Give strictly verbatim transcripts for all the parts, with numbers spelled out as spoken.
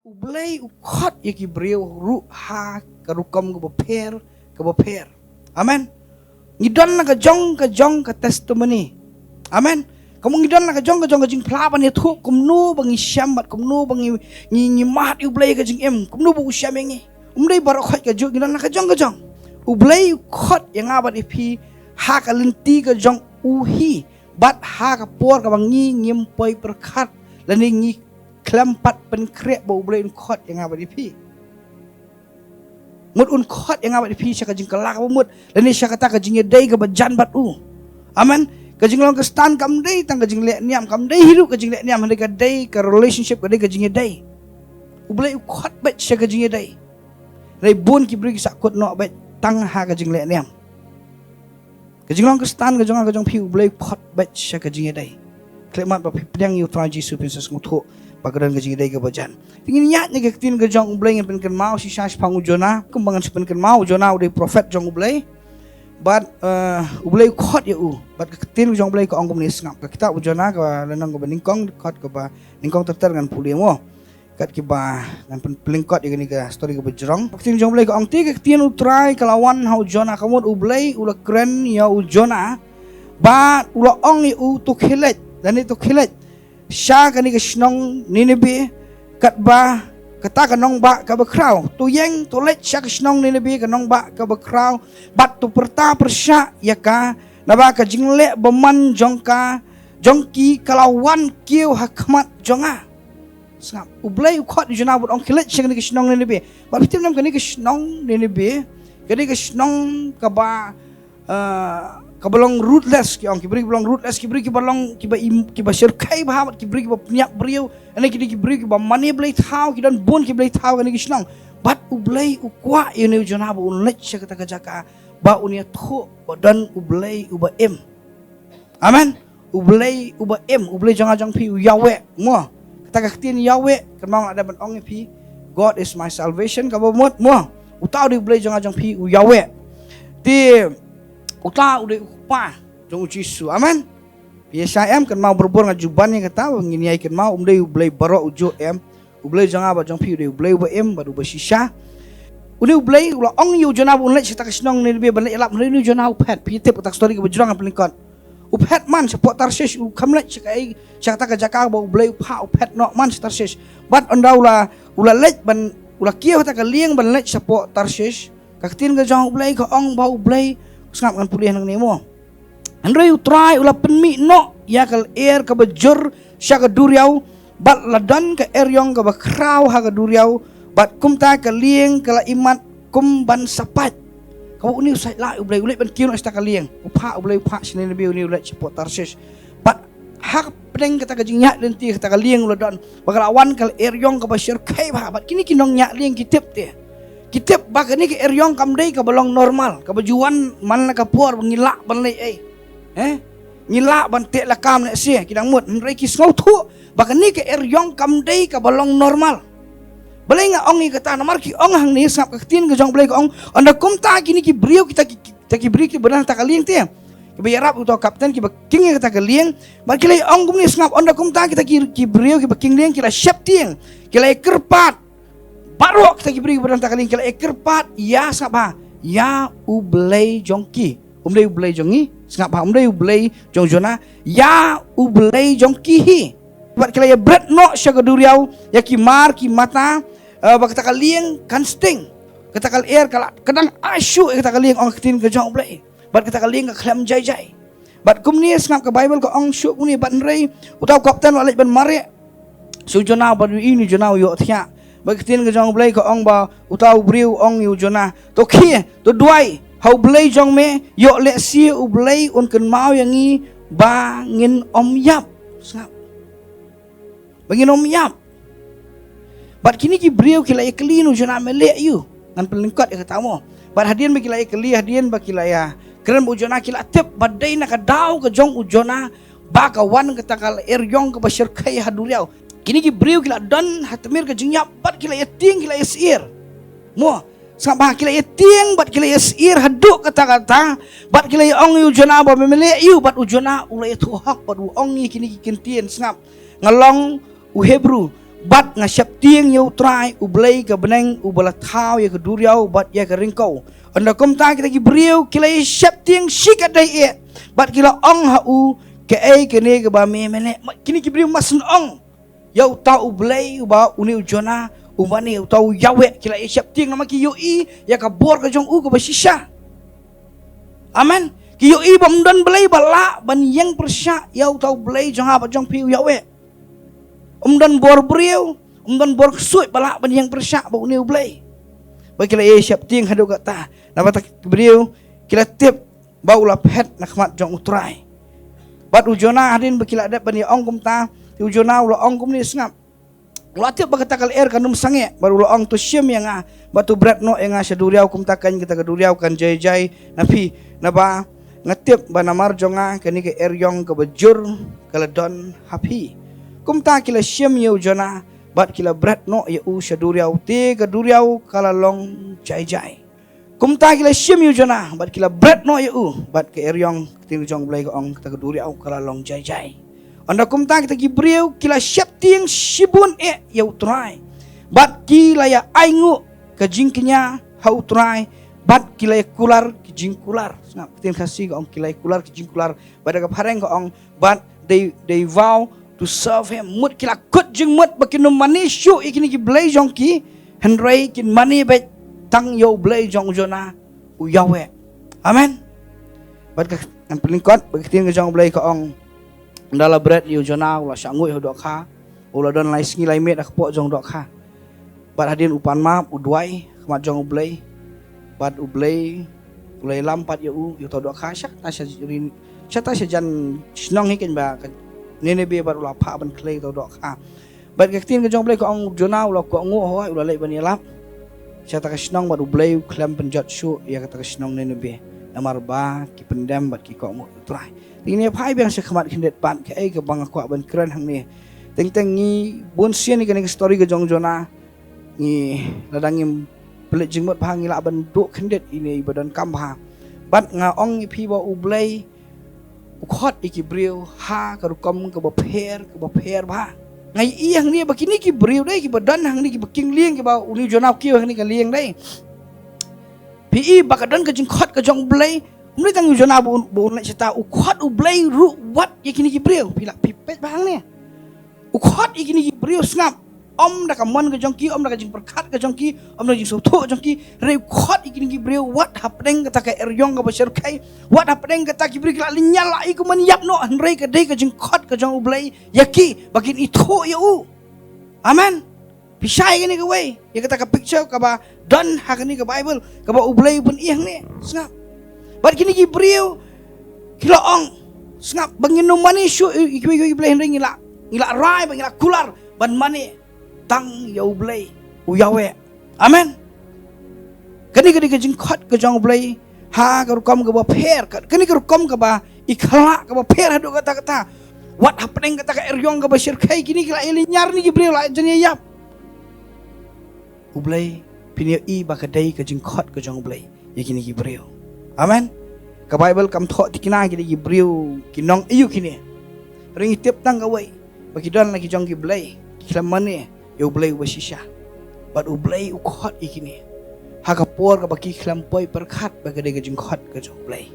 U Blei u khot ïa ki briew ruh ha ka rukom kaba pher, kaba pher. Amen. Ngi don la ka jong ka jong ka testimony. Amen. Kumno ngi don la ka jong ka jong ka jingphla ban ïathuh kumno ba ngi shem bad kumno ba ngi, ngi, ngi mad ïa U Blei ka jingim, kumno ba u shem ïa ngi. Um dei baroh khoit ka juk, ngi don la ka jong ka jong. U Blei u khot ïa nga bad ïa phi ha ka lynti ka jong u hi, bad ha ka por kaba ngi ngim poi pyrkhat lane ngi khlem pat pynkhreh ba U Blei un khot ïa nga bad ïa phi. Mut un khot ïa nga bad ïa phi sha ka jingkylla kaba mut lane sha kata ka jingïadei kaba jan bad u. Amen. Ka jinglong Khristan kam dei tang ka jingleh niam, kam dei hi ruh ka jingleh niam, hynrei ka dei ka relationship, ka dei ka jingïadei. U Blei u khot beit sha ka jingïadei. Hynrei bun ki briew ki sahkut noh beit tang ha ka jingleh niam. Ka jinglong Khristan ka jong nga ka jong phi, U Blei u khot beit sha ka jingïadei. Khlem mat ba phi pdiang ïa U Trai Jisu phin sa sngewthuh ba ka don ka jingïadei kaba jan. Te ngin ïaid na ka ktien ka jong U Blei, ngin pynkynmaw shisha shaphang u Jonah. Kumba ngan sa pynkynmaw, u Jonah u dei prophet jong U Blei. Bad, eh, U Blei u khot ïa u. Bad ka ktien ka jong U Blei ka ong kumne, sngap. Ka kitab u Jonah kaba lynnong kaba nyngkong, dkhot kaba nyngkong ter ter, ngan pule mo. Kat kiba ngan pyn-, pynlyngkot ïa kane ka story kaba jrong. Ka ktien jong U Blei ka ong, te ka ktien U Trai ka la wan ha u Jonah, ka mut U Blei u la kren ïa u Jonah, bad u la ong ïa u, to khie leit, lane to khie leit sha kane ka shnong Nineveh, katba kata ka nongbah kaba khraw. To ïeng, to leit sha ka shnong Nineveh, ka nongbah kaba khraw, bad to pyrta pyrshah ïa ka, naba ka jingleh bymman jong ka, jong ki ka la wan kiew ha khmat jong nga. Sngap, U Blei u khot ïa u Jonah bad ong, khie leit sha kane ka shnong Nineveh. Bad phi tip ne em, kane ka shnong Nineveh ka dei ka shnong kaba, eh, kaba long ruthless, ki ong, ki briew kiba long ruthless, ki briew kiba long, kiba im, kiba shyrkhei bha, bad ki briew kiba pynïap briew. Ane ki dei ki briew kiba mane blei thaw, ki don bun ki blei thaw kane ka shnong. Bad U Blei u kwah ïa une u Jonah ba un leit sha kata ka jaka ba un ïathuh ba don U Blei uba im. Amen. U Blei uba im, U Blei jong nga jong phi u Yahweh, mo. Kata ka ktien Yahweh, kynmaw nga la dep ban ong ïa phi, God is my salvation, kaba mut, mo. Uta u dei U Blei jong nga jong phi u Yahweh. Te uta u dei u Kpa jong u Jisu. Amen. Phi ïa shai em, kynmaw barabor nga ju ban ïa kata, ngin ïai kynmaw, um dei U Blei baroh u juh em. U Blei jong nga bad jong phi u dei U Blei uba im bad uba shisha. Une U Blei u la ong ïa u Jonah ba un leit sha kata ka shnong Nineveh ban leit ïalap, hynrei une u Jonah u phet. Phi tip kata ka story kaba jrong, ngan pynlyngkot. U phet man shapoh Tarshish, u kham leit sha kaei, sha kata ka jaka ba U Blei u phah, u phet noh man sha Tarshish. Bad ynda u la, u la leit ban, u la kiew ha kata ka lieng ban leit shapoh Tarshish, ka ktien ka jong U Blei ka ong ba U Blei, sngap, ngan pule hangne mo. Hynrei U Trai u la pynmih noh ïa ka lyer kaba jur sha ka duriaw, bad la don ka eriong kaba khraw ha ka duriaw, bad kumta ka lieng ka la imat kum ban sa pait. Kaba une u sait lah U Blei, u leit ban kiew noh sha kata ka lieng. U phah, U Blei u phah sha Nineveh, une u leit shapoh Tarshish. Bad ha pdeng kata ka jingïaid lynti, kata ka lieng u la don, ba ka la wan ka eriong kaba shyrkhei bha. Bad kine ki nongñiah lieng ki tip te, ki tip ba kane ka eriong kam dei kaba long normal, kaba ju wan man la ka por ba ngi lah ban leh ei, eh, ngi lah ban teh lakam lehse, ki dang mut. Hynrei ki sngewthuh ba kane ka eriong kam dei kaba long normal. Balei nga ong ïa kata? Namar ki ong hangne, sngap, ka ktien ka jong U Blei ka ong, ynda kumta kine ki briew, kita ki, kita ki briew kiba don ha kata ka lieng te, kiba ïarap uta u kapten, kiba king ïa kata ka lieng, bad ki la ong kumne, sngap, ynda kumta kita ki, ki briew kiba king lieng ki la sheptieng, ki la ïakyrpad. Baroh kita ki briew kiba don ha kata ka lieng ki la ïakyrpad ïa, sngap bha, ïa U Blei jong ki. Um dei U Blei jong ngi, sngap bha, um dei U Blei jong Jonah, ïa U Blei jong ki hi. Bad ki la ïabret noh sha ka duriaw, ïa ki mar ki mata, eh, ba kata ka lieng kan sting. Kata ka lyer ka la, ka dang ai shuh ïa kata ka lieng, ong ka ktien ka jong U Blei. Bad kata ka lieng ka khlem jai jai. Bad kumne, sngap, ka Baibl ka ong shuh kumne, bad hynrei uta u kapten u la leit ban mareh. Shu Jonah bad u, une u Jonah u ïohthiah. Bad ka ktien ka jong U Blei ka ong ba uta u briew u ong ïa u Jonah, to khie, to duwai ha U Blei jong me, ïoh lehse U Blei un kynmaw ïa ngi ba ngin ym ïap. Sngap. Ba ngin ym ïap. Bad kine ki briew ki la ïakylli, une u Jonah, me leh aïu? Ngan pynlyngkot ïa kata mo. Bad hadien ba ki la ïakylli, hadien ba ki la ïakren bad u Jonah, ki la tip ba dei na ka daw ka jong u Jonah ba ka wan kata ka eriong kaba shyrkhei ha duriaw. Kine ki briew ki la don ha tmier ka jingïap bad ki la ïatieng, ki la ïasyier. Mo, sngap bha, ki la ïatieng bad ki la ïasyier haduh katta katta, bad ki la ïa ong ïa u Jonah ba me leh aïu, bad u Jonah u la ïathuh hok bad u ong ïa kine ki kyntien, sngap. Nga long u Hebru, Bad nga sheptieng ïa U Trai, U Blei ka bneng, uba la thaw ïa ka duriaw bad ïa ka ryngkew. Ynda kumta kita ki briew ki la ïa sheptieng shikatdei eh, bad ki la ong ha u, "Kaei kane kaba me me leh?" Ma-, kine ki briew mutnga ong ïa uta U Blei, uba une u Jonah u mane, uta u Yahweh. Ki la ïa sheptieng namar ki ïohi ïa ka bor ka jong u kaba shisha. Amen. Ki ïohi ba ym don blei ba lah ban ïeng pyrshah ïa uta U Blei jong nga bad jong phi, U Yahweh. Ym don bor briew, ym don bor ksuid ba lah ban ïeng pyrshah bad une U Blei. Bad ki la ïa sheptieng haduh katta. Naba kita ki briew ki la tip ba u la phet na khmat jong U Trai. Bad u Jonah, hadien ba ki la dep ban ïa ong kumta, te u Jonah u la ong kumne, sngap. U la tip ba kata ka lyer kan ym sangeh, bad u la ong, "To shim ïa nga, bad to bret noh ïa nga sha duriaw, kumta kan kata ka duriaw kan jai jai na phi, naba nga tip ba namar jong nga kane ka eriong kaba jur ka la don ha phi." Kumta ki la shim ïa u Jonah, bad ki la bret noh ïa u sha duriaw, te ka duriaw ka la long jai jai. Kumta ki la shim ïa u Jonah, bad ki la bret noh ïa u, bad ka eriong, ka ktien jong U Blei ka ong, kata ka duriaw ka la long jai jai. Ynda kumta kita ki briew ki la sheptieng shibun eh ïa U Trai, bad ki la ïa ainguh ka jingkñia ha U Trai, bad ki la ïa kular ki jingkular. Sngap, ka ktien Khasi ka ong ki la ïa kular ki jingkular, bad da ka phareng ka ong, bad they, they vow to serve him. Mut ki la kut jingmut ba kin ym mane shuh ïa kine ki blei jong ki, hynrei kin mane beit tang ïa U Blei jong u Jonah, U Yahweh. Amen. Bad ka, ngan pynlyngkot bad ka ktien ka jong U Blei ka ong, ynda la bret ïa u Jonah, u la shah nguid ha u dohkha. U la don lai sngi lai miet ha ka kpoh jong u dohkha. Bad hadien u pan map, u duwai ha khmat jong U Blei, bad U Blei u la ïalam pat ïa u, ïa uta u dohkha, shata sha ri, shata sha jan shnong hi keiñ ba ka Nineveh, bad u la phah ban khlei uta u dohkha. Bad ka ktien ka jong U Blei ka ong, u Jonah u la kohnguh hooid, u la leit ban ïalap sha kata ka shnong, bad U Blei u khlem pynjot shuh ïa kata ka shnong Nineveh, namar ba ki pyndem bad ki kohnguh ïa U Trai. Te ngin ïa phai biang sha khmat khyndiat pat, kaei kaba nga kwah ban kren hangne. Teng teng ngi bun sien ïa kane ka story ka jong u Jonah, ngi, lada ngim pynleit jingmut bha, ngi lah ban duh khyndiat ïa ine iba donkam bha. Bad nga ong ïa phi ba U Blei u khot ïa ki briew ha ka rukom kaba pher, kaba pher bha. Nga ïohi hangne ba kine ki briew dei kiba don hangne, kiba king lieng, kiba une u Jonah u kiew hangne ka lieng dei. Phi i ba ka don ka jingkhot ka jong U Blei. Ym dei tang u Jonah ba un, ba un leit shata, u khot U Blei ruh wat ïa kine ki briew. Phi lah, phi peit bha hangne. U khot ïa kine ki briew, sngap. Ym da ka mon ka jong ki, ym da ka jingpyrkhat ka jong ki, ym da ka jingsngewthuh ka jong ki, hynrei u khot ïa kine ki briew wat hapdeng kata ka eriong kaba shyrkhei, wat hapdeng kata ki briew ki la lynñiar, la i kumne ïap noh, hynrei ka dei ka jingkhot ka jong U Blei ïa ki ba kin ithuh ïa u. Amen. Phi shai kane kawei, ïa kata ka picture kaba don ha kane ka Bible, kaba U Blei u pyni hangne, sngap. Bad kine ki briew ki la ong, sngap, ba ngin ym mane shuh ïa kiwei kiwei ki blei, hynrei ngi la, ngi la rai ba ngi la kular ban mane tang ïa U Blei, U Yahweh. Amen. Kane ka dei ka jingkhot ka jong U Blei ha ka rukom kaba pher, ka, kane ka rukom kaba i khlak kaba pher haduh katta katta. Wat hapdeng kata ka eriong kaba shyrkhei, kine ki la ïa lynñiar, ne ki briew la jan ïa ïap. U Blei, phin ïohi ba ka dei ka jingkhot ka jong U Blei ïa kine ki briew. Amen. Ka Bible kam thoh thikna ki dei ki briew, ki nong aïu kine. Hynrei ngi tip tang kawei, ba ki don la ki jong ki blei, ki khlem mane ïa U Blei uba shisha. Bad U Blei u khot ïa kine ha ka por kaba ki khlem poi pyrkhat ba ka dei ka jingkhot ka jong U Blei.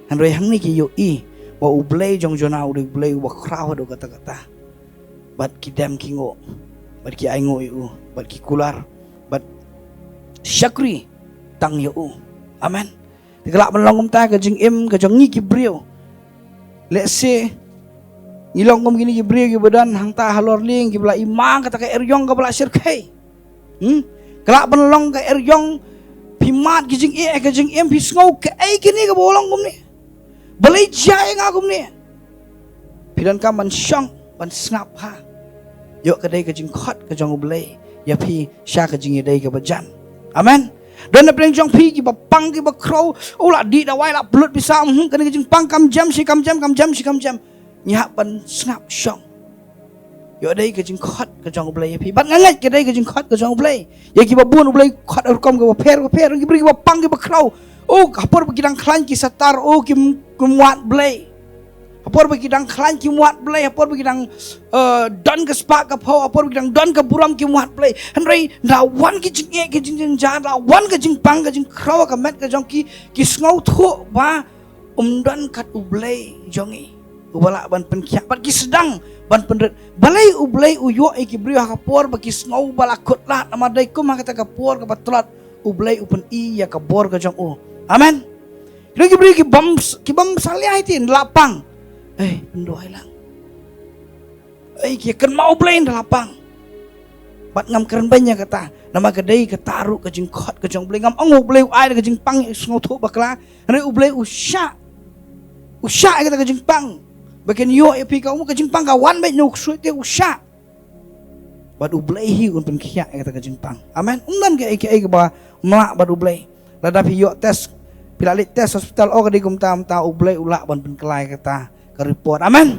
Hynrei hangne ki ïohi ba U Blei jong u Jonah u dei U Blei uba khraw haduh katta katta. Bad ki dem ki nguh, bad ki ainguh ïa u, bad ki kular, bad shakri tang ïa u. Amen. Te ka lah ban long kumta ka jingim ka jong ngi ki briew. Lehse ngi long kum kine ki briew kiba don hangta halor lieng, kiba la i ma kata ka eriong kaba la shyrkhei. Hmm? Ka lah ban long ka eriong, phi mad ki jingeh, ka jingim, phi sngew kaei kane kaba long kumne. Balei jia ïa nga kumne. Phi donkam ban shong, ban sngap bha. Ïoh ka dei ka jingkhot ka jong U Blei ïa phi sha ka jingïadei kaba jan. Amen. Don na pdeng jong phi kiba pang kiba khraw, u la dih dawai, la pynlut pisa, hmm, kane ka jingpang kam jem shi kam jem, kam jem shi kam jem. Ngi hap ban sngap shong. Ïoh dei ka jingkhot ka jong U Blei ïa phi. Bad nga ngeit ka dei ka jingkhot ka jong U Blei ïa kiba bun. U Blei khot ha rukom kaba pher bapher, ki briew kiba pang kiba khraw. O, ha por ba ki dang khlaiñ ki satar, o, kim, kim wad Blei. Ha por ba ki dang khlaiñ kim wad Blei, ha por ba ki dang, eh, don ka spah ka phew, ha por ba ki dang don ka burom kim wad Blei. Hynrei la wan ki jingeh, ki jingjynjar, la wan ka jingpang, ka jingkhraw ha ka met ka jong ki, ki sngewthuh ba ym don kat U Blei jong ngi uba lah ban pynkhiah, bad ki sdang ban pynrit. Balei U Blei u ïoh ïa ki briew ha ka por ba ki sngew ba la kut lad, namar dei kum ha kata ka por kaba tlot U Blei u pyni ïa ka bor ka jong u. Amen. Ki briew, ki briew ki bym, ki bym salia ïa ki, la pang. Eh, pynduwai lang. Ei, ki kynmaw U Blei, la pang. Bad ngam kren beiñ ïa kata. Namar ka dei kata ruh ka jingkhot ka jong U Blei. Ngam ong U Blei u ai ka jingpang ïa u sngewthuh bakla. Hynrei U Blei u shah, u shah ïa kata ka jingpang ba kin ïoh ïa phi. Ka um, ka jingpang ka wan beit na u ksuid te, u shah. Bad U Blei hi un pynkhiah ïa kata ka jingpang. Amen. Ym don kaei kaei kaba ym lah bad U Blei. Lada phi ïoh test, phi la leit test hospital, oh, ka dei kumta kumta, U Blei u lah ban pynkylla ïa kata ka report. Amen.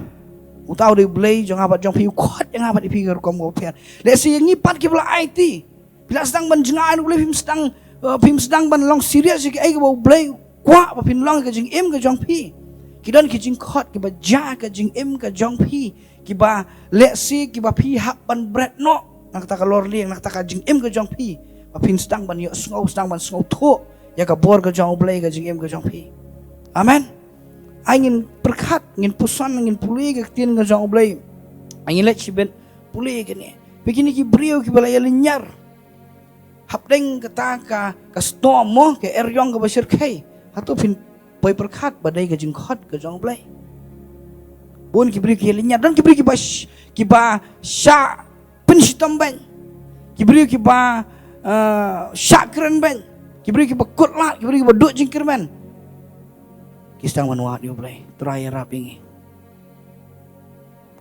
Uta u dei U Blei jong nga bad jong phi, u khot ïa nga bad ïa phi ka rukom kaba pher. Lehse ïa ngi pat kiba la aiti, phi la sdang ban jngai na U Blei, phim sdang, eh, phim sdang ban long serious ïa kaei kaba U Blei u kwah ba phin long ha ka jingim ka jong phi. Ki don ki jingkhot kiba jia ha ka jingim ka jong phi, kiba lehse kiba phi hap ban bret noh na kata ka lorlieng, na kata ka jingim ka jong phi, ba phin sdang ban ïohsngew, sdang ban sngewthuh ïa ka bor ka jong U Blei ha ka jingim ka jong phi. Amen. Ai ngin pyrkhat, ngin puson, ngin pule ïa ka ktien ka jong U Blei. Ai ngin leit shibit pule ïa kane. Phi, kine ki briew kiba la ïalynñiar hapdeng kata ka, ka storm mo, ka eriong kaba shyrkhei. Hato phin poi pyrkhat ba dei ka jingkhot ka jong U Blei? Bun ki briew ki ïalynñiar, don ki briew kiba sh-, kiba shah pynshitom beiñ. Ki briew kiba, eh, shah kren beiñ. Ki briew kiba kut lad, ki briew kiba duh jingkyrmen. Ki sdang ban wad ïa U Blei, Trai ïarap ïa ngi.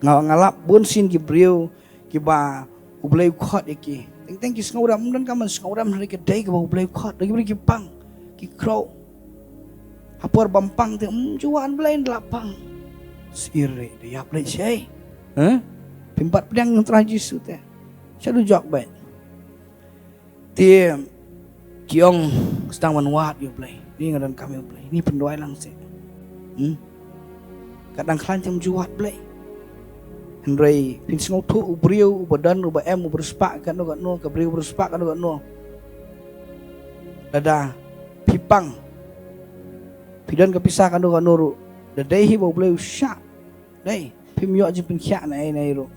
Nga, nga lap bun sien ki briew kiba U Blei u khot ïa ki. Teng teng ki sngewdam, ym donkam ban sngewdam, hynrei ka dei kaba U Blei u khot. Dei ki briew ki pang, ki khraw. Ha por bym pang te, ym ju wan Blei, la pang. Sir re, da ïap leit shai. Heh? Phim pat pdiang ïa u Trai Jisu te, sha du jok beit. Te ki ong, sdang ban wad ïa U Blei. Ni nga donkam ïa U Blei. Ni pynduwai lang seh. Hmm? Ka dang khlaiñ te ym ju wad Blei. Hynrei phin sngewthuh u briew uba don, uba em, uba riewspah kano kano, ka briew uba riewspah kano kano. Lada phi pang, phi don ka pisa kano kano ruh, da dei hi ba U Blei u shah. Dei, phim ïoh jingpynkhiah na ei na ei ruh.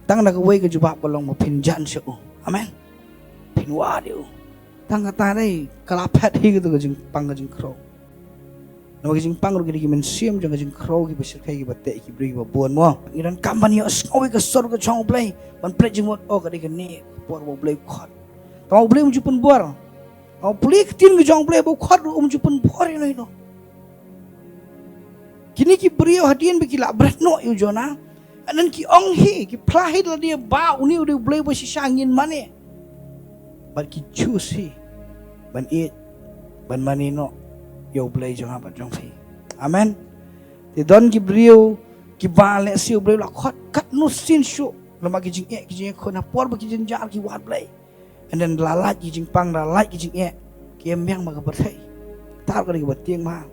Tang da kawei ka jubab ka long ba phin jan sha u. Amen. Phin wad ïa u. Tang kata dei, ka la phet hi kato ka jingpang ka jingkhraw. Namar ka jingpang ruh ki dei ki mynsiem jong ka jingkhraw, kiba shyrkhei, kiba teh ki briew kiba bun mo. Ngi donkam ban ïohsngew ïa ka sur ka jong U Blei, ban pynleit jingmut, oh, ka dei kane ka por ba U Blei u khot. Tangba U Blei um ju pynbor. Haba pule ïa ka ktien ka jong U Blei, ba u khot ruh um ju pynbor ïano ïano. Kine ki briew hadien ba ki la bret noh ïa u Jonah, and then ki ong hi, ki phla hi da lade ba une u dei U Blei uba shisha, ngin mane. Bad ki choose hi ban ïeit, ban mane noh ïa U Blei jong nga bad jong phi. Amen. Te don ki briew kiba lehse U Blei u la khot katno sien shuh, namar ki jingeh, ki jingeh khun, ha por ba ki jynjar ki wad Blei. And then la lait ki jingpang, la lait ki jingeh, ki ïeng biang bad ka pyrthei. Kata ka dei kaba tieng bha.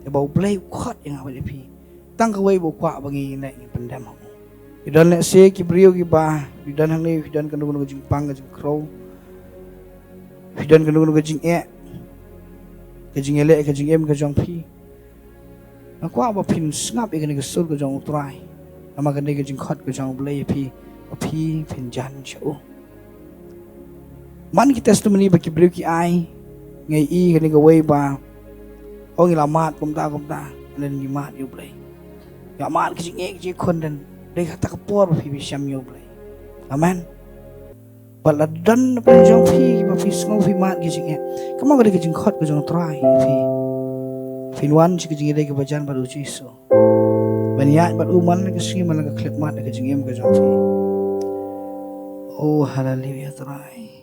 Te ba U Blei u khot ïa nga bad ïa phi, tang kawei ba u kwah ba ngi leh, ngi pyndem ha u. Ki don lehse ki briew kiba, ki don hangne, ki don kano kano ka jingpang, ka jingkhraw, ki don kano kano ka jingeh, ka jingïaleh, ka jingim ka jong phi. Nga kwah ba phin sngap ïa kane ka sur ka jong U Trai. Namar kane ka jingkhot ka jong U Blei ïa phi, ba phi phin jan sha u. Man ki testimony ba ki briew ki ai, nga ïohi kane kawei ba, oh, ngi la mad kumta kumta, and then ngi mad ïa U Blei. Ngi la mad ki jingeh ki jingkhun, and then dei kata ka por ba phi phi shem ïa U Blei. Amen. Bad lada don na pdeng jong phi ba phi sngew phi mad ki jingeh, kumno ka dei ka jingkhot ka jong U Trai ïa phi? Phin wan sha ka jingïadei kaba jan bad U Jisu, ban ïaid bad u man la ka sngi man la ka khyllipmat ha ka jingim ka jong phi. Oh, haleluya, Trai.